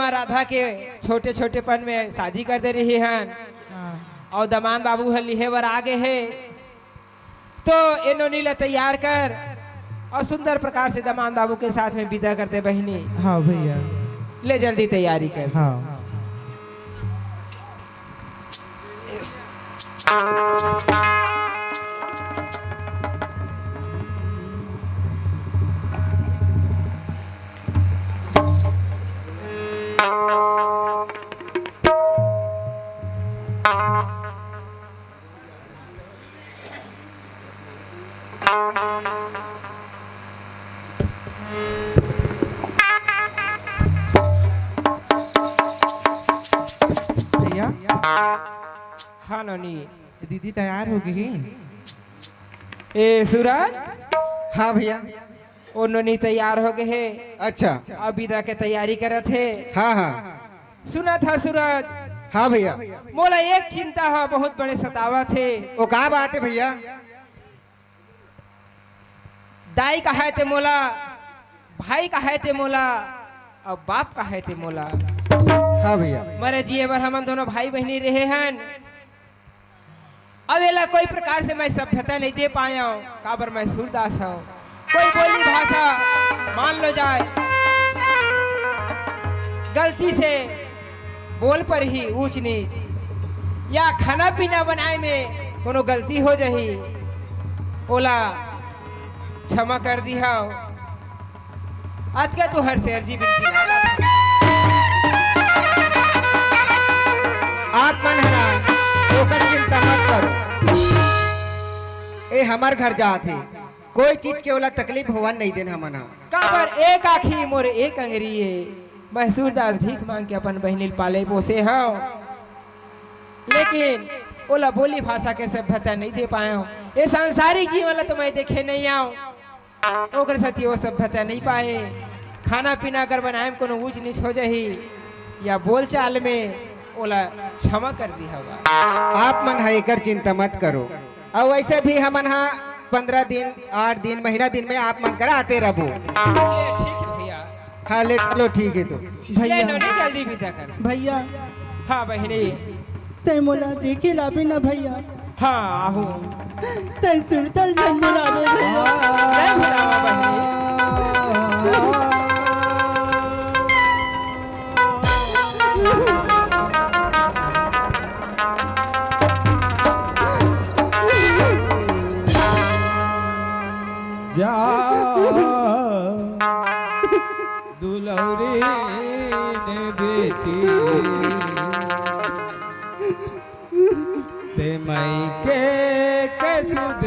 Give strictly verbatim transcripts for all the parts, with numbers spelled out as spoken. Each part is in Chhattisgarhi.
राधा के छोटे छोटेपन में शादी कर दे रहे हन। हाँ। अउ दमांद बाबू ह लिहे बर आ गे हे, तो ए नोनी ला तैयार कर अउ सुंदर प्रकार से दमांद बाबू के साथ में विदा कर दे बहिनी। हाँ भैया। ले जल्दी तैयारी कर। हाँ। भैया। हाँ नोनी। दीदी तैयार हो गई। ए सूरज। हाँ भैया। ओ नोनी तैयार हो गए हे। अच्छा। अब विदा के तैयारी करत हे। हाँ, हाँ। सुनत हस सूरज। हाँ भैया। मोला एक चिंता ह बहुत बड़े सतावत हे। ओ का बात हे भैया? दाई कहाय ते मोला, भाई कहाय ते मोला, अउ बाप कहाय ते मोला। हाँ भैया। मरे जिए बर हमन दोनों भाई बहिनी रहे हन। अब एला कोई प्रकार से मैं सभ्यता नहीं दे पाया हूँ, काबर मैं सूरदास हूँ। कोई बोली भाषा मान लो जाए, गलती से बोल पर ही ऊंच नीच या खाना पीना बनाए में कोनो गलती हो जाही, ओला क्षमा कर दिहाव। अतका तो हर शेर जी बिनती ला। आप मन ह ना ओकर चिंता मत करो। ए हमर घर जात हे, कोई चीज के ओला तकलीफ होवन नहीं देन हमन ह। काबर एक आँखी मोर एक अंगरी ए, मैं सूरदास भीख मांग के अपन बहिनी ल पाले पोसे हव, लेकिन ओला बोली भाषा के सभ्यता नहीं दे पाए हव। ए सांसारिक जीवन ला तो मैं देखे नहीं आव। ओकर सेती ओ सभ्यता नहीं पाए। खाना पीना अगर बनाए में कोनो ऊंच नीच हो जाही या बोलचाल में, ओला क्षमा कर दिहाव। आप मन ह एकर चिंता मत करो। अउ वैसे भी हमन ह पंद्रह दिन, आठ दिन, महीना दिन में आप मन करा आते रहबो। ठीक है भैया। हाँ, ले चलो, ठीक है तो। भैया। ले नोनी, जल्दी विदा कर। भैया। हाँ बहिनी। तै मोला देखे लाबे ना भैया। हाँ, आहू। तै सुरतल झन मिलाबे भैया। जय भुलावा बहिनी। जा दुलौरी ने बेटी, ते मई के के सुध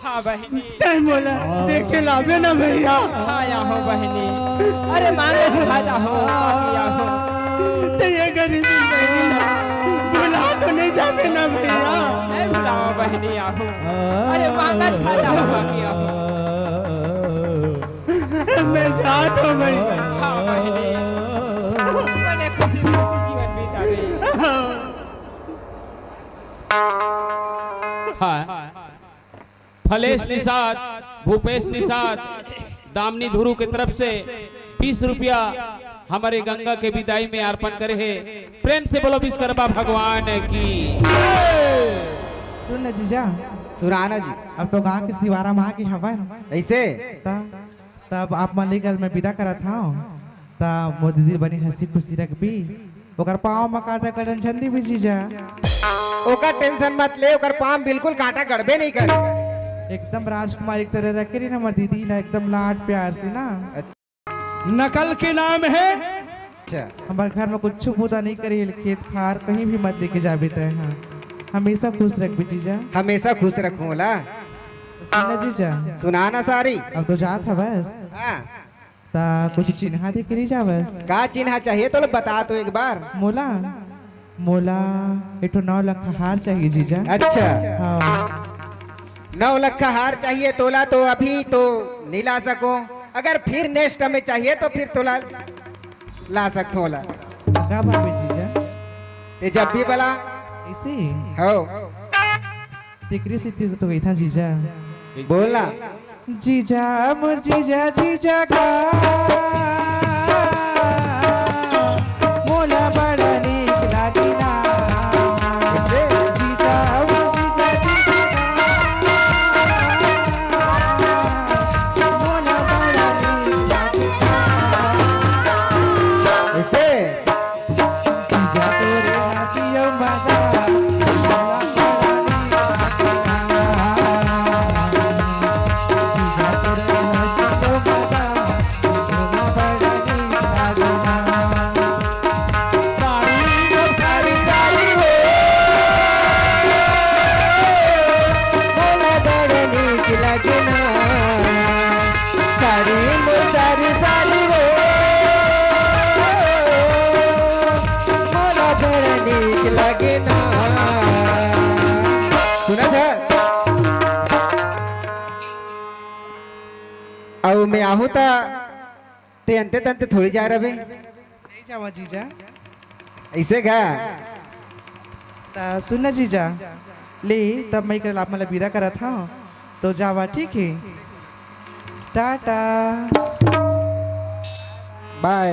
हाँ बहिनी। तैं मोला देखे लाबे ना भैया। हाँ, आहो बहिनी। अरे मांगत खा जाहो, आगे आहो। तैं ये गरीब बहिनी ला भुला तो नहीं जाबे ना भैया। नहीं भुलाओ बहिनी, आहो। अरे मांगत खा जाहो, आगे आहो। मैं जात हूँ भैया। हाँ बहिनी। बड़े खुशी खुशी जीवन बीता गई। हाँ। फलेश निषाद, भूपेश निषाद, दामिनी धुरू के तरफ से बीस रुपया हमरे गंगा के बिदाई में अर्पण करे हे। प्रेम से बोलो विश्वकर्मा भगवान की। सुन न जीजा, सुना न जी। अब तो गांव के सिवारा में आगे हवन। ऐसे? त, तब आप मन ला मैं बिदा करत हव, त मोर दीदी बने हंसी खुशी रखबी। ओकर पाँव म कांटा गड़न झन दिबे जीजा। ओकर tension मत ले, ओकर पाँव बिल्कुल कांटा गड़बे नहीं करे। एकदम राजकुमारी की तरह रखे रही ना हमर दीदी ला, एकदम लाड प्यार से ना। अच्छा। नकल के नाम है। अच्छा। हमर घर में कुछ बुता नहीं करे, खेत खार कहीं भी मत लेके जाबे तैं, हाँ। हमेशा खुश रखबे जीजा। हमेशा खुश रखूं ला। सुन ना जीजा। सुना ना सारी। अब तो जात हवस। हाँ। त कुछ चिन्हा दे के नहीं जावस? का चिन्हा चाहिए तोला, बता तो एक बार। मोला, मोला एक ठो नौ लख हार चाहिए जीजा। अच्छा। हाँ। नौ लख हार चाहिए तोला तो अभी तो नहीं ला सको, अगर फिर next में चाहिए तो फिर तोला ला सकथों ला। का भावे जीजा? ते जब भी बला। ऐसे? हो। तेकरे सेती तो कहिथंव जीजा। बोल ना। जीजा मोर जीजा, जीजा का मोला बड़ा नीक लागे ना। जीजा मोर जीजा, जीजा का मोला बड़ा नीक लागे ना। ऐसे? सारी मोर सारी सारी हो, मोला बड़ा नीक लागे ना। सुना था? अउ मैं आहूं त ते अंते तंते थोड़ी जा रहे। नहीं जावा जीजा। ऐसे का? त सुन ना जीजा, ले तब मैं कर आप मला विदा करत हूँ, तो जावा, ठीक है? टाटा। बाय।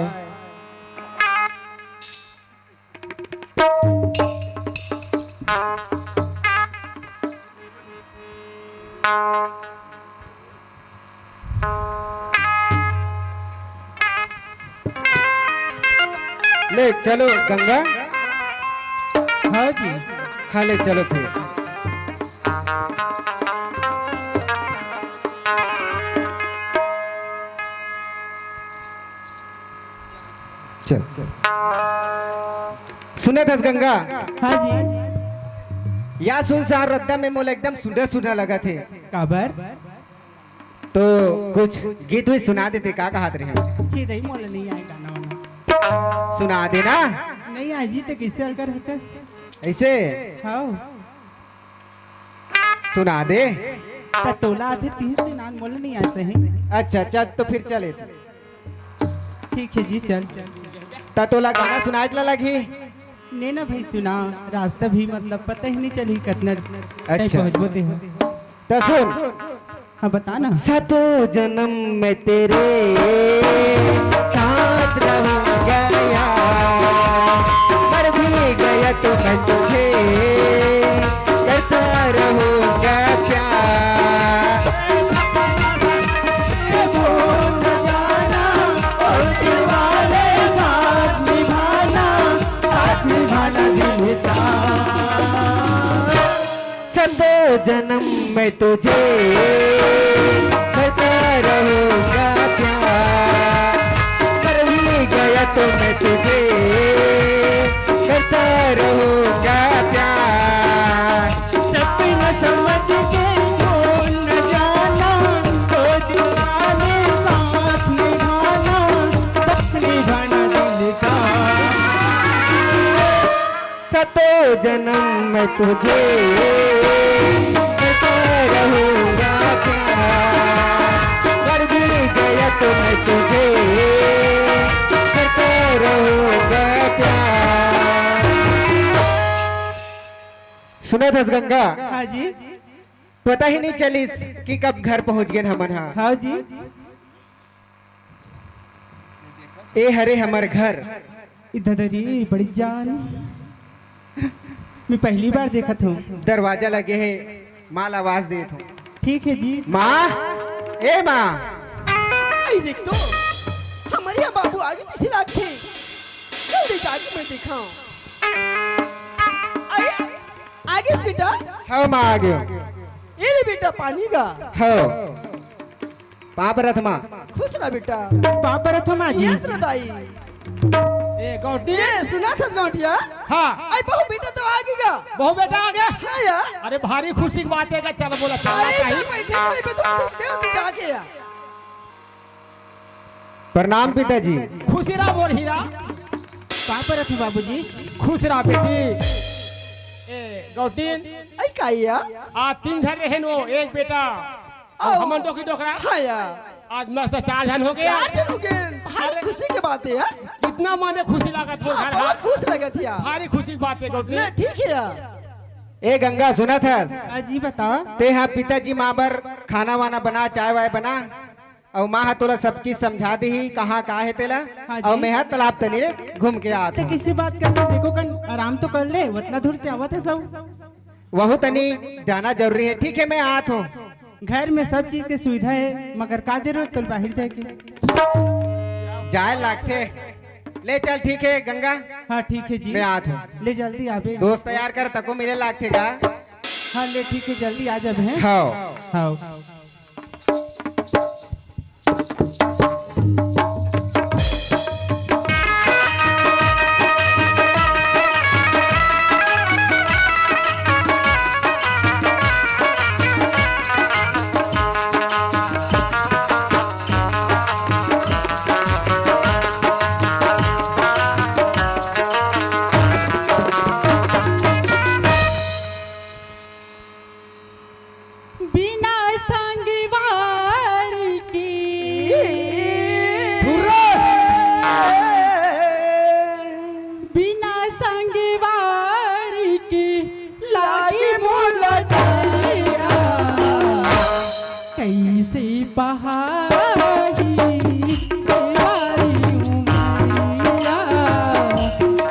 ले चलो गंगा। हाँ जी। हाँ, ले चलो फिर। चल। सुनत हस गंगा? हाँ जी। या सुनसान रद्दा में मोला एकदम सुंदर सुंदर लगत हे। काबर? तो कुछ गीत भी सुना देते, का कहत रहे? छी दही, मोला नहीं आए गाना वाना। सुना दे ना। नहीं आए जी, तो कैसे अलकर होचस? ऐसे? हाँ। सुना दे। त टोला आथे तीन से नान, मोला नहीं आए सही। अच्छा, अच्छा, तो फिर चले। ठीक है जी, चल। त तोला गाना सुनाए ला लगही? ने ना भाई, सुना, रास्ता भी मतलब पता ही नहीं चली कितना टाइम अच्छा। पहुँचबो ते हो। त सुन। हाँ, बता ना। सातों जन्म में तेरे साथ रहूंगा यार, मर भी गया तो मैं तुझे करता रहूंगा प्यार। भूल न जाना, और दिलवाले साथ निभाना, साथ निभाना दिल का। सातों जन्म में तुझे करता रहूंगा प्यार, मर भी गया तो मैं तुझे करता रहूंगा प्यार। सपना समझ के भूल न तुझे करता रहूंगा प्यार, मर भी गया तो मैं तुझे करता रहूंगा प्यार। सुनत हस गंगा? हाँ जी। पता ही नहीं चलिस कि कब घर पहुंच गेन हमन हा। हाँ जी। ए हरे हमर घर। ए ददा रे, बड़ी जान। मैं पहली बार देखत हूँ। दरवाजा लगे हे, माँ ला आवाज देत हूँ। ठीक है जी। माँ, ए माँ। आई देख तो, हमर यहाँ बाबू आगे जइसे लागथे। जल्दी जाके मैं देखा। अरे, आगेस बेटा? हव माँ, आगे। ए ले बेटा, पानी गा। हव। पाँव परत हँव माँ। खुश रह बेटा। पाँव परत हँव माँ जी। जियत रह दाई। ए, गौंटी। ए, सुनत हस गौंटिया? हाँ। आई बहू बेटा तो आगे गा। बहू बेटा आगे? हाँ यार। अरे भारी खुशी की बात हे गा, चल बोला, चल अरे, चाही। तो बैठे, कोई भी तो, मैं तो जाके यार। प्रणाम पिताजी। खुशी रह मोर हीरा। पाँव परत हँव बाबूजी। खुश रह बेटी। ए, गौटिन। आई का या? आज तीन झन रहेन वो, एक बेटा। अउ अउ। हमन दो की डोकरा। हाँ या। आज मस्त चार झन हो गे। चार झन हो गे। भारी अरे। खुशी के बात हे यार। कितना मने खुशी लागत हे हाँ, घर, बहुत हाँ। खुश लगत हे यार। भारी खुशी की बात हे गौटिन। ना, ठीक हे यार। ए गंगा, सुनत हस? हाँ जी, बताओ। तें हा पिताजी माँ बर खाना वाना बना, चाय वाय बना। अउ माँ ह तोला सब चीज समझा दिही, कहाँ का हे तेला, हाँ जी। अउ मैं ह तालाब तनी ले घूम के आत हँव। किसी बात कर, देखो कन आराम तो कर ले, उतना दूर से आवत हस सब। वहू तनी जाना जरूरी हे। ठीक हे, मैं आत हँव। घर में सब चीज के सुविधा हे, मगर का जरूरत तोला बाहिर जाए के? जाए लागथे। ले चल, ठीक हे गंगा। हाँ, ठीक हे जी। मैं आत हँव। ले जल्दी आबे। दोस्त तैयार कर, तको मिले लागथे गा। हाँ, ले ठीक हे, जल्दी आ जाबे, हैं? हव। हव। बिना संगवारी के, बिना संगवारी के लागे मोला डरिया। कइसे पहाही ए बारी उमरिया,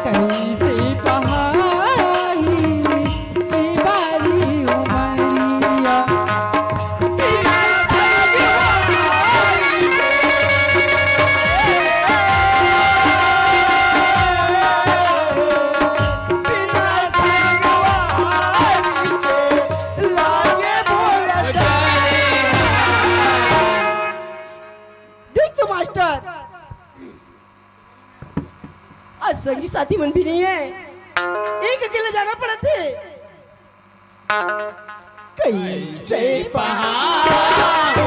कइसे पहाही ए बारी उमरिया। देख तो मास्टर, आज संगी साथी मन भी नहीं है, एक अकेला जाना पड़त हे। कइसे पहाड़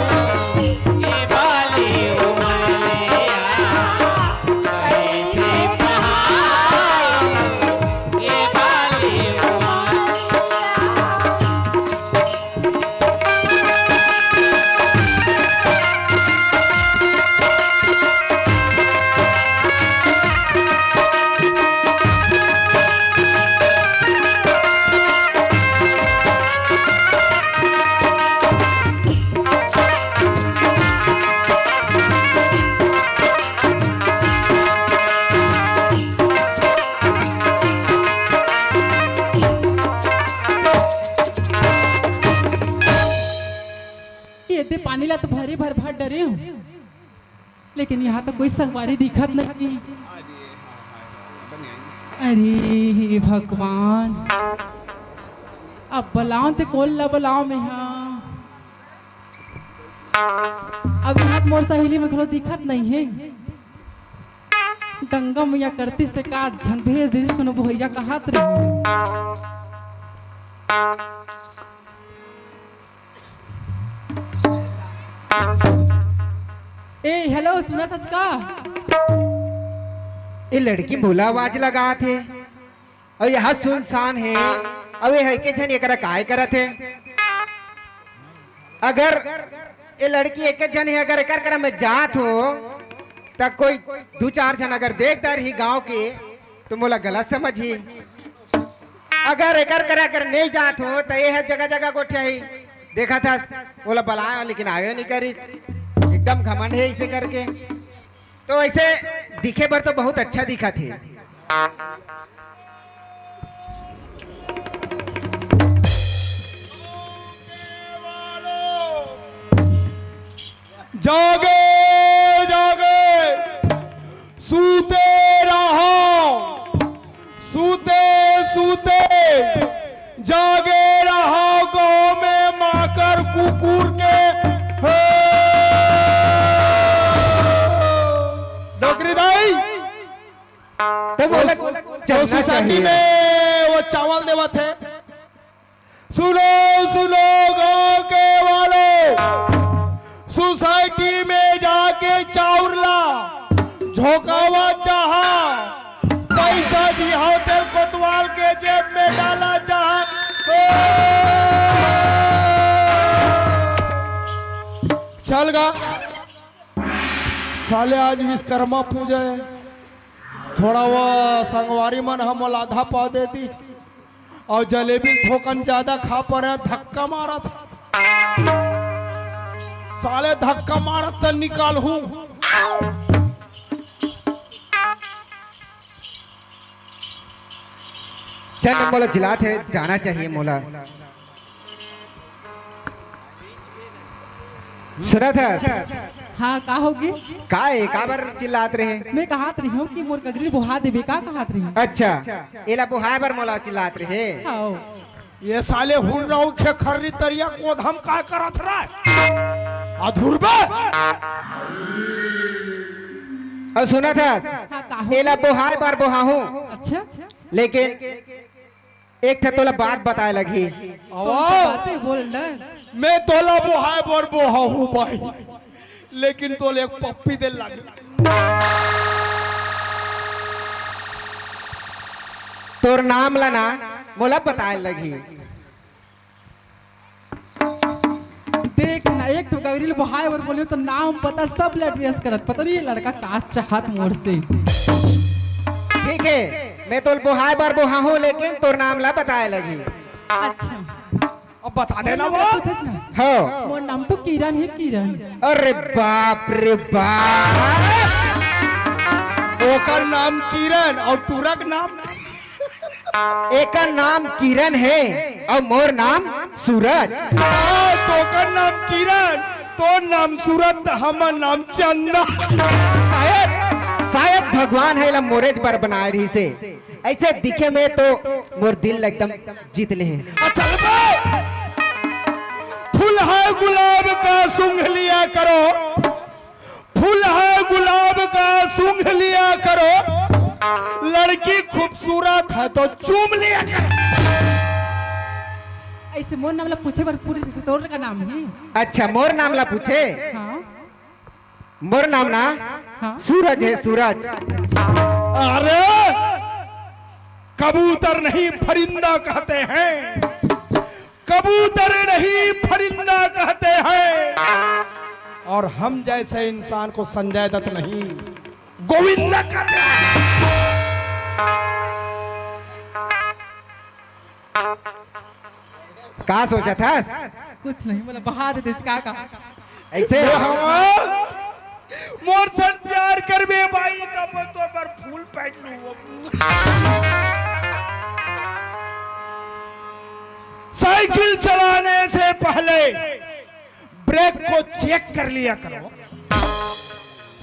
ये दे पानी ला तो भरे भर भर डरे हूँ, लेकिन यहाँ तो कोई संगवारी दिखत नहीं। अरे हे भगवान, अब बलाओ ते कोन ला बलाओ मैं हा। अब यहाँ मोर सहेली में घलो दिखत नहीं हे। गंगा मैया करतिस ते का झन भेज देतिस कोनो भैया कहत रही। ए, हेलो, सुनत हच का? ए लड़की मोला आवाज लगात हे, अउ यहाँ सुनसान हे। अउ ये ह एके झन एकरा काय करत हे? अगर ये लड़की एके झन हे, अगर एकर करा मैं जात हो, त कोई दू चार झन अगर देख डरही गांव के, तो मोला गलत समझही। अगर एकर करा अगर नहीं जात हो, त ये ह जगह जगह गोठियाही। देखत हस, ओला बलाय, लेकिन आयो नहीं करिस। एकदम घमंड हे इसे करके। तो ऐसे दिखे बर तो बहुत अच्छा दिखत हे। जागे, जागे, सूते रहो, सूते, सूते, जागे रहो, गांव में माकर कुकुर के। हे! डोकरी दाई, तो बोला, वो, वो चलना सोसाइटी चाहिए। में वो चावल देवत हे। सुनो, सुनो, गांव के वालों, सोसाइटी में जाके चाउर ला, झोंकावा चाहा, पैसा दिहा, तेल कोतवाल के जेब में डाला चाहा। ओ! चल गा। साले, आज विश्वकर्मा पूजा हे, थोड़ा वो संगवारी मन ह मोला आधा पाव दे दीस, अउ जलेबी थोकन ज्यादा खा परे, धक्का मारत। साले, धक्का मारत त निकालहूं। चल, मोला चिल्लात हे, जाना चाहिए मोला। सुनत हस? हाँ, का होगे? का हे, काबर चिल्लात रहे? मैं कहत रही हूँ कि मोर गगरी बोहा देबे, का कहत रही हूँ? अच्छा, एला बोहाय बर मोला चिल्लात रहे। हाँ। ये साले हुर्राऊ खेखर्री तरिया कोधम का करत रहे? अधुरबे। अउ सुनत हस? हाँ, का होगे? एला बोहाय बर बोहाहूँ। अच्छा। लेकिन एक ठा तोला बात बताए लगही। कौन सी बात हे? बोल ना। मैं तोला बोहाय बर बोहाहूँ भाई, लेकिन तोला एक पप्पी दे लागे। तोर नाम ला ना मोला बताए लगही। देख ना, एक ठो गगरी ल बोहाय बर बोले तो नाम पता सब ले एड्रेस करत, पता नहीं ये लड़का का चाहत मोर से। ठीक हे, मैं तोल बोहाय बर बोहाहूँ, लेकिन तोर नाम ला बताए लगही। अच्छा। अब बता देना वो। पूछस ना। हाँ। मोर नाम तो किरण हे, किरण। अरे बाप रे बाप। ओकर नाम किरण अउ टूरा के नाम एकर नाम किरण हे अउ मोर नाम सूरज। हाँ, तोकर नाम किरण, तोर नाम सूरज, त हमर नाम चंदा। शायद, शायद भगवान ह एला मोरेच बर बनाए रहिस हे। ऐसे दिखे में तो मोर दिल एकदम जीत ले हे। आ, चल बे! फूल है गुलाब का, सूंघ लिया करो। फूल है गुलाब का, सूंघ लिया करो, लड़की खूबसूरत है तो चूम लिया करो। ऐसे मोर नाम ला पूछे बर पूरे से तोर का नाम हे। अच्छा, मोर नाम ला पूछे? हाँ। मोर नाम ना हाँ। सूरज हे, सूरज। अरे, कबूतर नहीं, परिंदा कहते हैं। कबूतर नहीं, परिंदा कहते हैं, और हम जैसे इंसान को संजय दत्त नहीं, गोविंदा कहते हैं। का सोचत हस? कुछ नहीं, बोला बहा दे दे, का, का? ऐसे? हाँ, मोर सन प्यार करबे बाई, तब तो बर फूल पैट लूं। साइकिल चलाने से पहले ब्रेक को चेक कर लिया करो।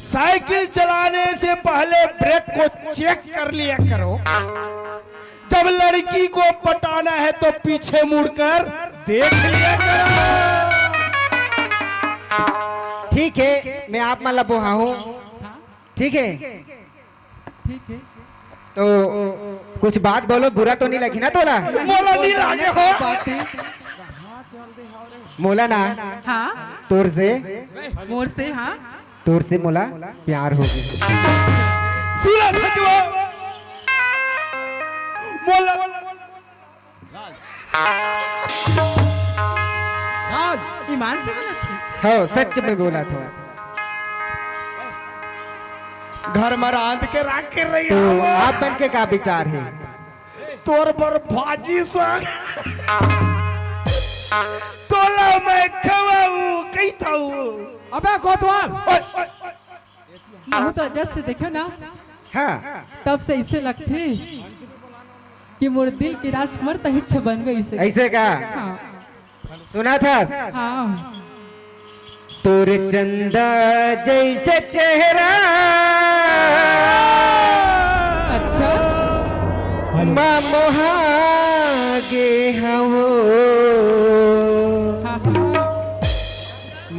साइकिल चलाने से पहले ब्रेक को चेक कर लिया करो। जब लड़की को पटाना है तो पीछे मुड़कर देख लिया करो। ठीक है, मैं आप मन ला बोहाहूँ। ठीक है, ठीक है। तो कुछ बात बोलो, बुरा तो नहीं लगी ना तोला? मोला नहीं लागे हो। बात है। मोला ना हाँ। तोर से, मोर से हाँ। तोर से मोला प्यार हो गया। सुना सचवा। मोला राज, ईमान से बोलत हे? हो, सच में बोलत हों। घर में रांध के राख के रही तो हो। आप मन के का विचार हे? तोर बर भाजी साग तोला मैं खवाऊं, कही था वो। अबे कोतवाल! ओए, ओए, ओए। महूं तो जब से देखेंव ना, हाँ। तब से अइसे लगथे कि मोर दिल के राजकुमार तहीच बनबे अइसे। अइसे का? हाँ। सुनत हस? हाँ। तोर चंदा जइसे चेहरा अच्छा। मा मोहा गे हवों। हाँ, हाँ।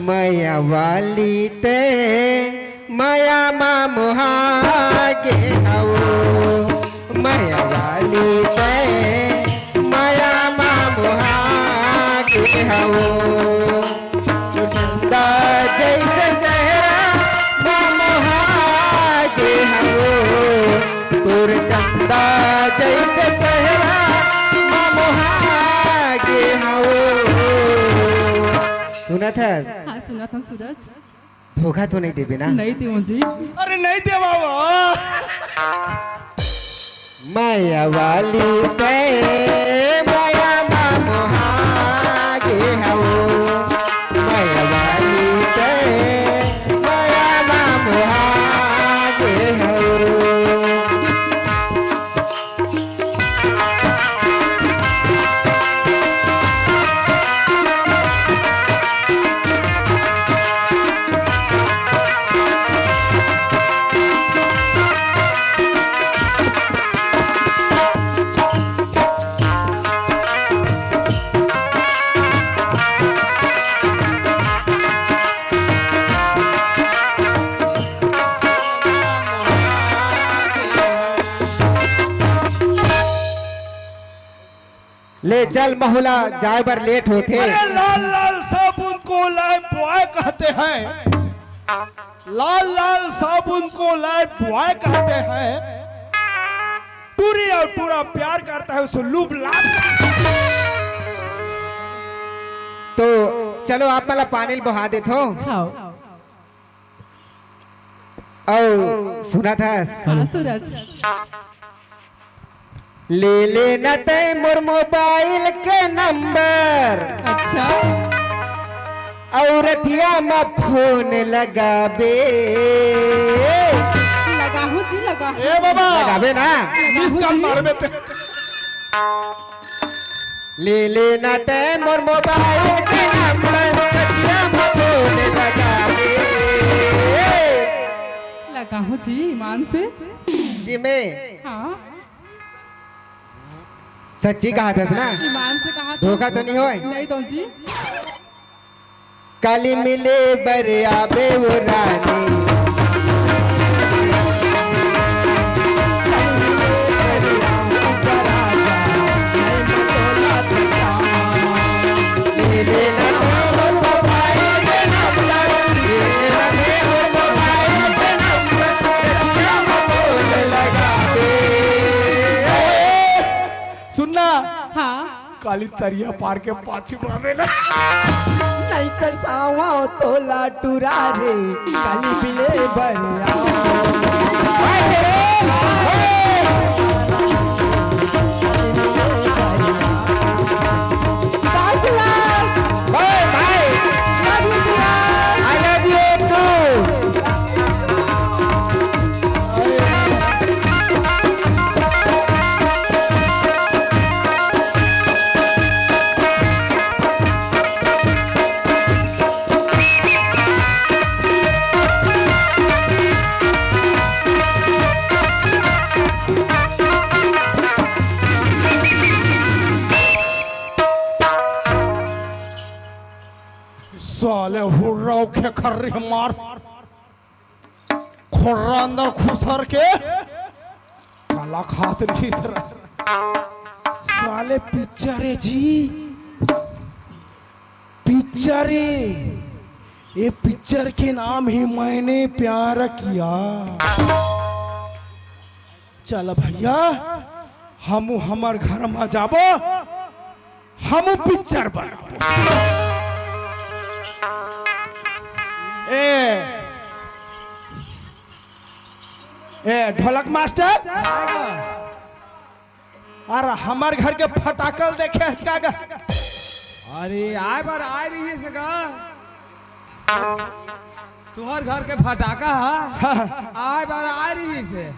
मया वाली तैं मया मा मोहा गे हवों, मया वाली तैं मया मा मोहा गे हवों। चंदा जइसे चेहरा मा मोहा गे हवों, तोर चंदा जइसे चेहरा मा मोहा गे हवों। सुनत हस? हाँ, सुनत हों सूरज। धोखा तो नइ देबे ना? नइ देवों जी। अरे नइ देवों वो। मया वाली तैं मया मा मोहा गे हवों। मया वाली तैं मया मा मोहा गे हवों। ले चल महुला, जाए बर लेट होथे। अरे लाल लाल साबुन को लाइफबॉय कहते हैं, लाल लाल साबुन को लाइफबॉय कहते हैं। टूरी अउ टूरा प्यार करता है, उसे लूब लाल। तो चलो आप मन ला पानी ल बोहा देथों। हाँ। अउ सुनत हस? हाँ, सूरज। ले लेना तैं मोर मोबाइल के नंबर। अच्छा। अउ रतिया म फोन लगाबे। लगाहूं जी, लगाहूं। ए बाबा। लगाबे ना? लगाहूं मिस कॉल जी। मारबे ते। ले लेना तैं मोर मोबाइल के नंबर, रतिया म फोन लगाबे। लगाहूं जी, ईमान से। जी में। हाँ। सच्ची कहा थस ना? ईमान से कहा था। धोखा तो नहीं होय? नहीं तो जी। काली मिले बर आबे वो रानी। सुनना। हाँ। काली तरिया पार के पाछू आवे ना। नहीं कर सावा तोला टुरा रे, काली बिले बरिया। Bye, bye. Love you, Suraj. I love you too. साले हुर्रा खेखर रे मार। खोर्रा अंदर खुसर के काला खात रहिस रे। साले पिक्चर हे जी, पिक्चर हे। ये पिक्चर के नाम हे मैंने प्यार किया। चल भैया, हमू हमर घर म जाबो। हमू पिक्चर बनाबो। ए, ए, ढोलक मास्टर, अरे हमर घर के फटाकल देखे हस का गा? अरे आय बर आय रहिस का? तुहर घर के फटाका हा? हाँ। आय बर आय रहिस हे।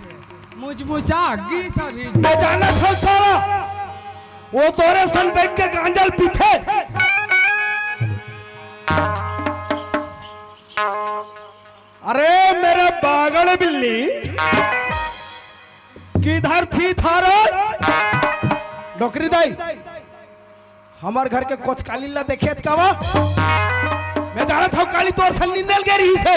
मुचमुचा गिस अभी। मैं जानत हँव साला, वो तोरे सन बैठ के गांजा ल पीथे। अरे मेरे बागड़ बिल्ली, किधर थी था रे? डोकरी दाई, हमर घर के कोचकाली ला देखे हस का वा? मैं जानत हँव काली तोर सन निंदे ल गे रहिस हे।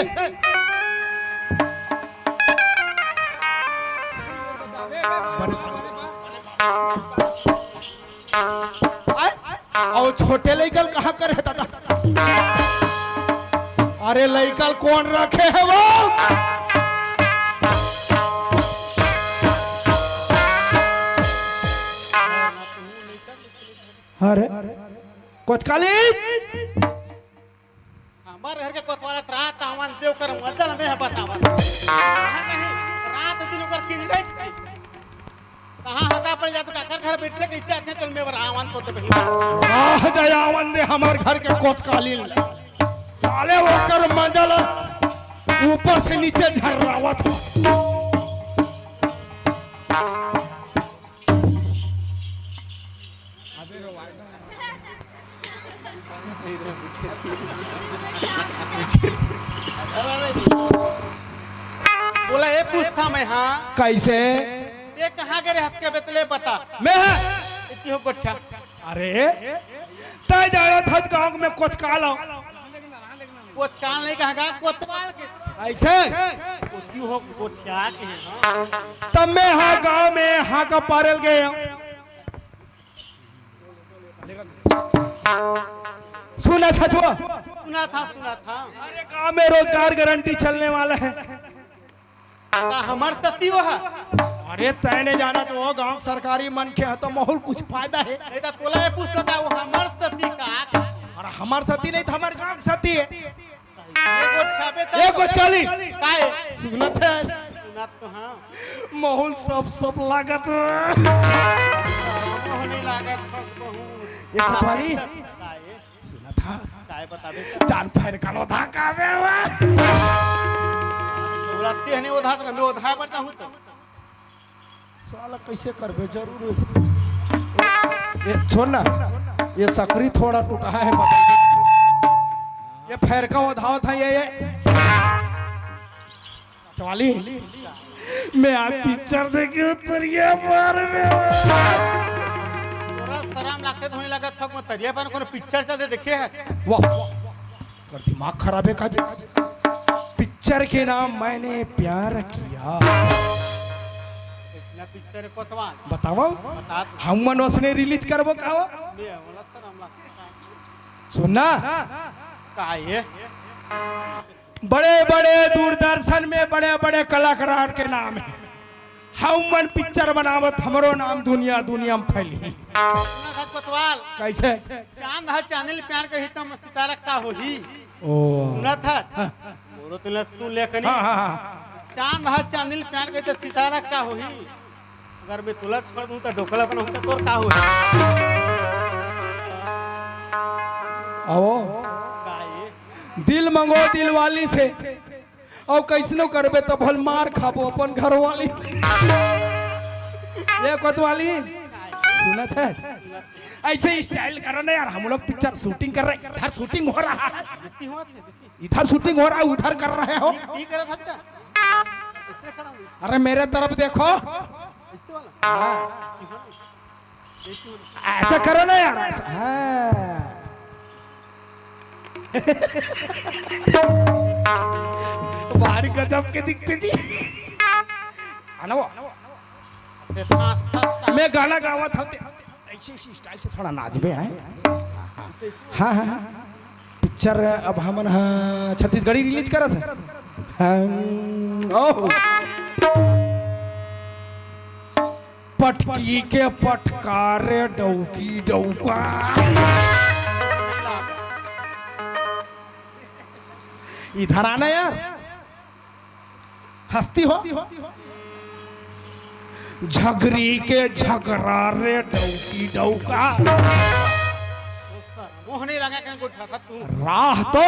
आय, अउ छोटे लइका ल कहाँ करे हे दादा? अरे लइका ल कोन रखे हे वो? अरे कोचकाली, हमर घर के कोतवाल रात आवन दे ओकर मजा ल मैं ह बतावत। कहाँ कहीं रात दिन ओकर किंजरई कहाँ हका पड़ जात, काकर घर बैठे कइसे आथे, चल मैं बर आवन तो दे बहिनी। आ जाय आवन दे हमर घर के कोचकाली ल। साले ओकर मजा ल ऊपर से नीचे झर्रावत हे। बोला, ए पूछत हँव मैं, हाँ। कइसे? ए कहाँ गे रहे हस के बे, ले बता। मैं? इतनी हो गोठिया। अरे, तैं जानत हस गाँव में कोचकाल हँव। कोचकाल नहीं कहाँ गा, कोतवाल के। अइसे? इतनी हो गोठिया के, हाँ। तब मैं हाँ गाँव में हाँका पारे ल गे हँव। सुना छछुआ। सुनत हँव, सुनत हँव। अरे गाँव में रोजगार गारंटी चलने वाला हे। का हमर सती वो हे? अरे तैं नइ जानत, वो गाँव के सरकारी मनखे हे त महू ल कुछ फायदा हे। नहीं त तोला ए पूछत हँव का वो हमर सती का? अरे हमर सती नहीं त हमर गाँव के सती हे। ए गोठिया बे त ए गोठिया काली। काहे? सुनत हस? सुनत तो हँव। महू ल सप सप लागत हे। महू ल लागत हे, महू ल। ए कोतवाली। काहे? सुनत हस? काहे बताबे? जान फैर कालो धाका बे वा। बोलत हने वो धास का, मैं वो धाय पर जाहूँ तो। साला कइसे करबे, जरूर। ए, छोड़ ना, ये सकरी थोड़ा टूटा हे, बता। ये फैर का वो धावत हे, ये, ये। चवाली, मैं आज पिक्चर देखे हँव तरिया पार में। तोला सरम लागथे, धोनी लागत थक में तरिया पार कोनो पिक्चर चलथे देखे हस? वाह, कर दिमाग खराब हे का जी? पिक्चर के नाम मैंने प्यार किया। इतना पिक्चर हे कोतवाल। बतावा? बता। हमन ओसने रिलीज करबो का? बे, बोला सरम लागथे। सुन ना। का ये? बड़े-बड़े दूरदर्शन में बड़े-बड़े कलाकार के नाम हे। हमन पिक्चर बनावत, हमरो नाम दुनिया, दुनिया में फैलही। सुनत हस कोतवाल? कइसे? चांद ह चांदनी ल प्यार करही त सितारा का होही? ओ। सुनत हस? हाँ। बोलो तो ले सुन ले कनी। हाँ, हाँ, हाँ। चांद ह चांदनी ल प्यार करही त सितारा का होही? अगर मैं तोला छोड़ दूँ त ढोकला बनाहूँ त तोर का होही? आओ। का ये? दिल मंगो दिल वाली से, अउ कइसनो करबे त भल मार खाबो अपन घरवाली। ए कोतवाली, सुनत हस? अइसे स्टाइल करो ना यार, हम लोग पिक्चर शूटिंग कर रहे हैं, इधर शूटिंग हो रहा है, इधर शूटिंग हो रहा है, उधर कर रहे हो। अरे मेरे तरफ देखो। हाँ। ऐसा करो ना यार, ऐसा। हाँ। भारी गजब के दिखते जी। है ना वो? मैं गाना गावत हँव ते ऐसे, ऐसे स्टाइल से थोड़ा नाचबे, हैं? हाँ, हाँ, हाँ। पिक्चर अब हमन ह छत्तीसगढ़ी रिलीज करत हन। हम, ओह। पटकी के पटका रे डौकी डौका। इधर आना यार, हंसती हो। झगरी के झगरा रे डौकी डौका। मोहनी लगा के गोठा था तू। राह तो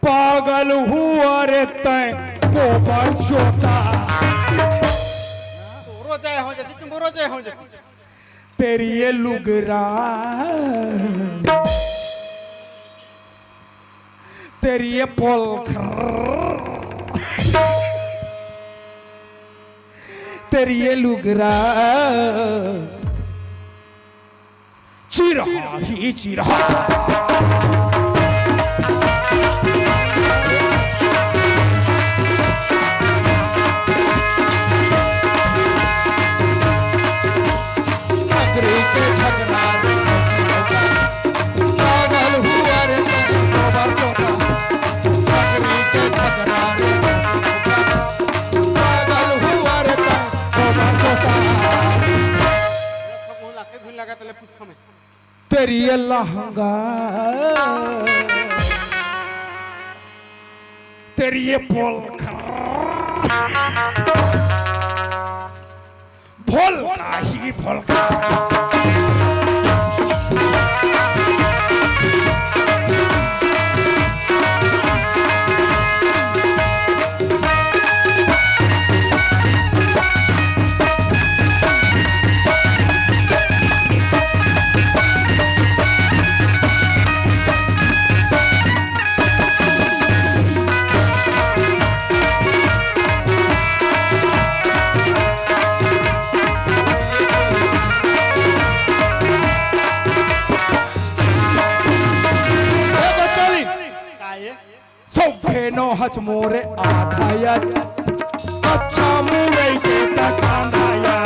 पागल हुआ रे तैं गोबर चोता। तोरो जय हो जती, तुम बोरो जय हो जती। तेरी ये लुगरा, तेरी ये पोलखर, तेरी ये लुगरा, चिरहा ही चिरहा। झगरी के झगरा रे, पागल हुआ रे तैं गोबर चोता। झगरी के झगरा रे, पागल हुआ रे तैं गोबर चोता। मुंह लाके धुन लगा तले पूछ। तेरी ये लहंगा, तेरी ये पोलखर, भोलका ही भोलका। ए बचाली। का ये? सौंफे नो हच मोरे आधाया, अच्छा मुरई के तकांधाया।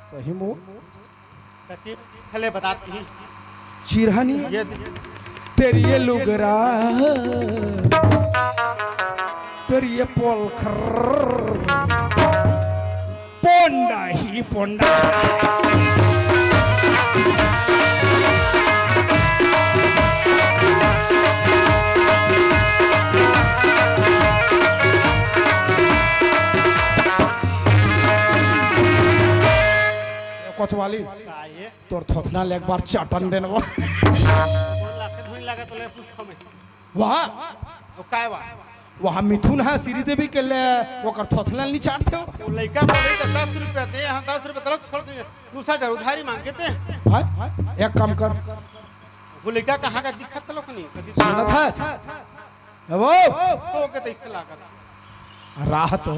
सही मो। कति फले बतात ही। चिरहनी। ये तेरी ये लुगरा, तेरी ये पोलखर, पोंडा ही पोंडा। कोतवाली। का ये? तोर थोथना ले एक बार चाटन देन वो। फोन लाके धुन लगा तो ले पूछ खमे। वहाँ? वो काय वा? वहाँ मिथुन है, श्रीदेवी के ले, ओकर थोथना नहीं चाटते हो? वो लइका बोले तो दस रुपया दे, हम दस रुपया तलक छोड़ दे। दूसरा हजार उधारी मांग के दे। हाँ? एक काम कर। वो लइका कहाँ का दिखत तलक नहीं? कभी सुनत है? ए वो? तो के तैसे लागत। राह तो।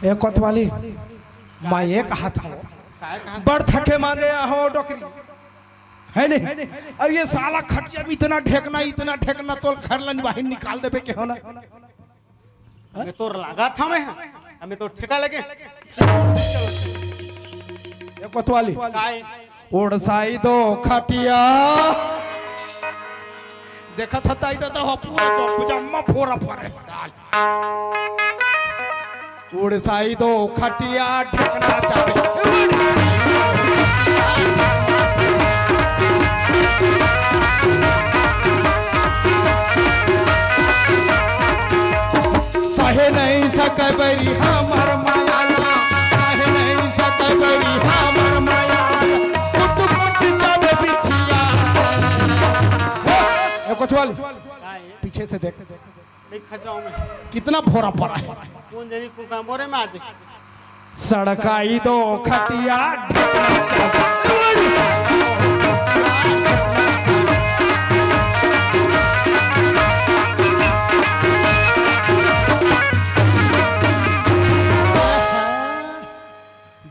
ए कोतवाली, मैं एक हाथ हूँ। काय कहाँ? बड़ थके मांदे हो डोकरी। है नहीं? अब ये साला खटिया भी इतना ढेकना, इतना ढेकना, तोल घर लन बाहिर निकाल देबे के हो ना? हमें तो लगा था मैं, हमें तो ठेका लगे। ये कोतवाली। काय? ओढ़साई दो खटिया। देखा था ताई दादा हो पूरा तो पजामा फोरा पर है साल। ओढ़साई दो खटिया ढकना चाबी। सहे नहीं सके बैरी हमर माया ला, सहे नहीं सके बैरी हमर माया ला। कुट कुट जब बिछिया। ए, कोतवाली, पीछे से देख। नहीं खजाओ में। कितना फोरा पड़ा है। कौन जनी को काम बोरे में आज। सड़काई दो खटिया।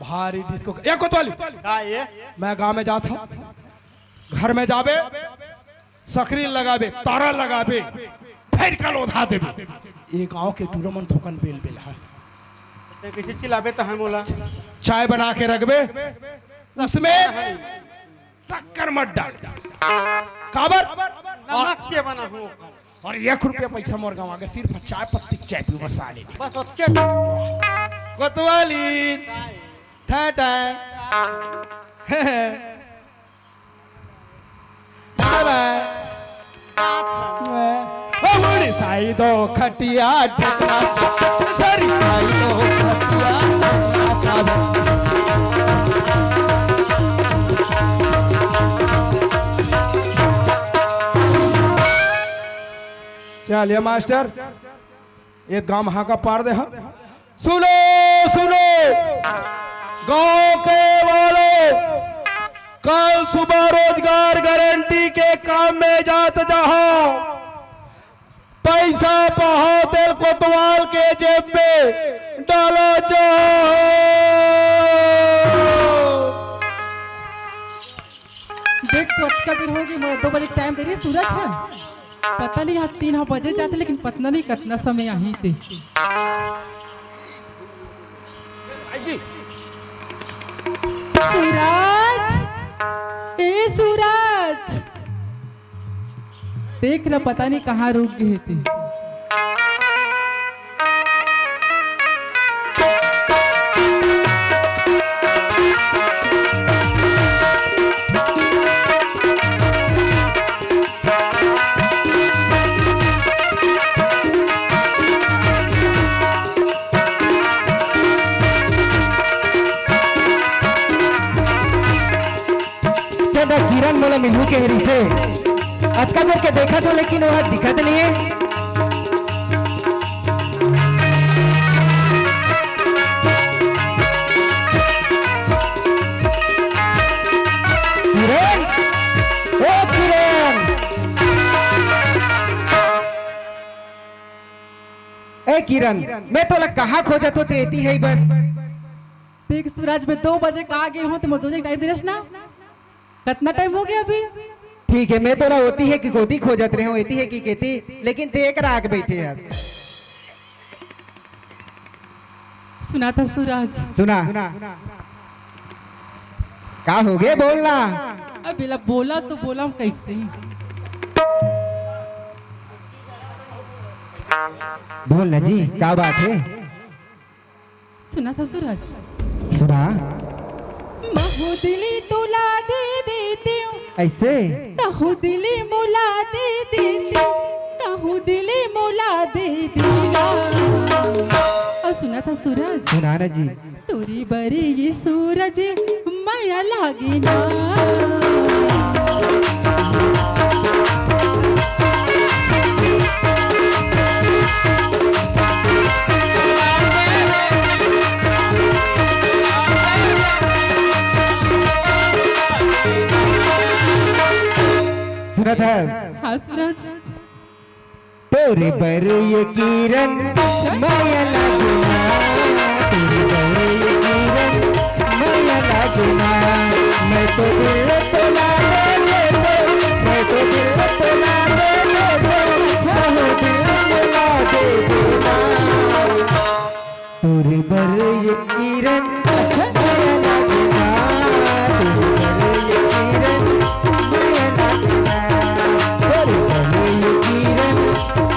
भारी डिस्को। ए कोतवाली। का ये? मैं गांव में जात हूँ, घर में जाबे, सकरी लगाबे, तारा लगाबे, फिर कल ओधा देबे। ये गांव के टूरा मन थोकन बेल बेल है। ते कैसे चिल्लाबे तो हम बोला। चाय बना के रखबे, उसमें शक्कर मत डाल। काबर? नमक के बना हूँ। अउ एक रुपया पैसा मोर गंवा गे, सिर्फ चाय पत्ती के चाय पीबो साले। बस ओतके। कोतवाली। टाटा। बाय बाय। ओ उड़ी साई दो खटिया ढकना, सरी साई दो खटिया ढकना। चलिए मास्टर, एक गांव हाका पार दे हम। सुनो, सुनो, गांव के वालों, कल सुबह रोजगार गारंटी के काम में जात जाओ, पैसा पाहो तेल कोतवाल के जेब में डाला जाओ। देख, तो अतका बेर होगे, मोला दो बजे टाइम दे रही सूरज ह। पता नहीं, आज तीन ह बजे जाथे, लेकिन पता नहीं कतना समय आही ते। सूरज, ए सूरज, देख ना, पता नहीं कहाँ रुक गे हे ते। तेन किरण मोला मिलहू के रिसे। अतका बेर के देखत हो, लेकिन वो दिखत नहीं है। किरण, ओ किरण, ए किरण, मैं तोला कहाँ खोजत हो, ते एती है बस। देख सूरज, मैं दो बजे कहा गे हों, ते मोर दो बजे टाइम दे रहे ना। कतना टाइम हो गया अभी? ठीक है, मैं तोला ओती है कि गोदी खोजत रहे हों, एती है कि केती, लेकिन ते एक राग बैठे हस। सुना था सूरज। सुना। का हो गे, बोलना। अब बेला बोला तो बोला कैसे? बोलना जी, का बात है? सुना था सूरज। सुना। महू दिली तोला दे देती हूँ। ऐसे? तहू दिली मोला दे देती हूँ। तहू दिली मोला दे देती हूँ। अउ सुना था सूरज। सुना ना जी। तोरी बरी ये सूरज मया लागे ना। सुनत हस? हाँ सूरज। तोरे बर ये किरण मया लागे ना, तोरे बर ये किरण मया लागे ना। मैं तो दिल तोला दे दे दो, मैं तो दिल तोला दे दे दो, बहुत दिल तोला दे दो ना। तोरे बर ये किरण मया लागे ना, तोरे बर ये किरण मया लागे ना, तोरे बर ये किरण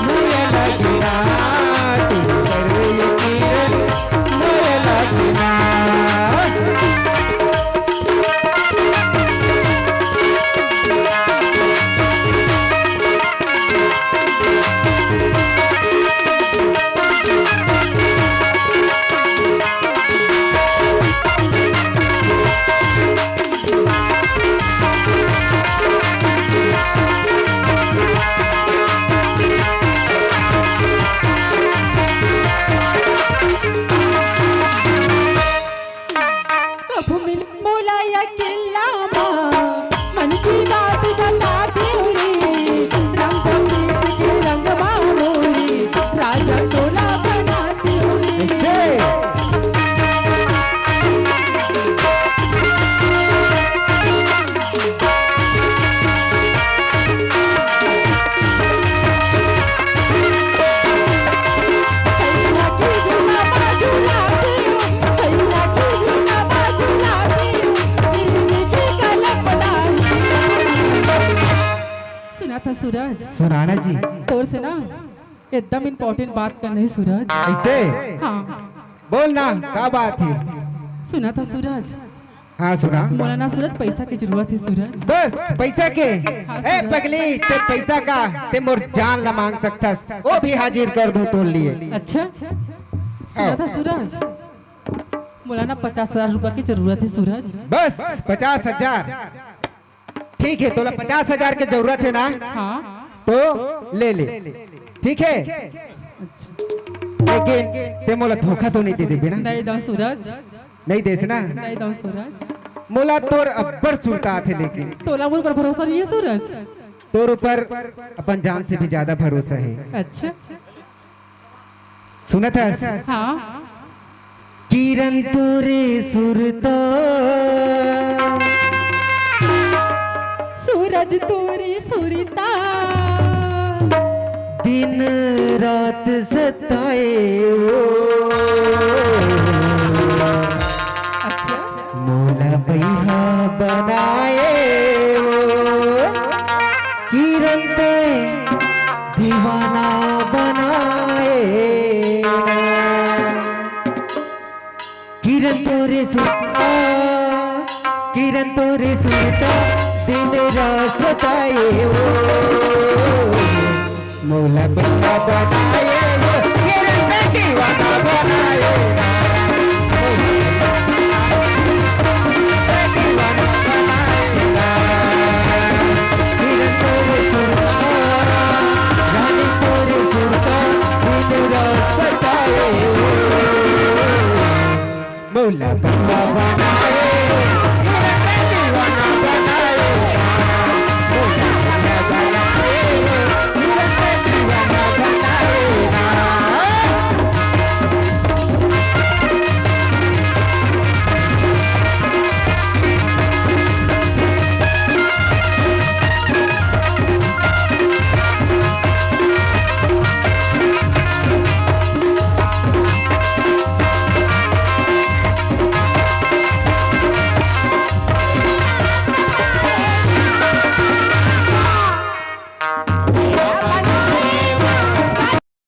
मया लागे ना, तोरे बर ये किरण मया लागे ना। सूरज, सुना ना जी। तोर से ना एकदम इंपॉर्टेंट बात करना है सूरज। ऐसे? हाँ। बोल ना, का बात है? सुना था सूरज। हाँ, सुना। मोला ना सूरज, पैसा की जरूरत है सूरज। बस पैसा के? हाँ, ए सूरज। पगली, ते पैसा का, ते मोर जान ला मांग सकथस, वो भी हाजिर कर दूं तोर लिए। अच्छा, सुना था सूरज, मोला ना पचास हजार रुपया की जरूरत है सूरज। बस पचास हजार? ठीक है, तोला पचास हजार के जरूरत है ना, हाँ। तो ले ले, ठीक है? अच्छा। लेकिन ते मोला धोखा तो नहीं दे देबे ना? नहीं दो सूरज। नहीं देस ना? नहीं दो सूरज। मोला तोर अब्बड़ सुरता आथे, लेकिन तोला मोर पर भरोसा नहीं है सूरज। तोर ऊपर अपन जान से भी ज्यादा भरोसा है। अच्छा। सुनत हस? हाँ। किरण तोरे सुरता, सूरज तोरे सुरता, दिन रात सताए वो। अच्छा। मोला बैहा बनाए वो। किरण ते दीवाना बनाए ना। किरण तोरे सुरता, किरण तोरे सुरता, दिन रात सताए वो। मोला बंदा बनाए वो, किरण ते दीवाना बनाए ना।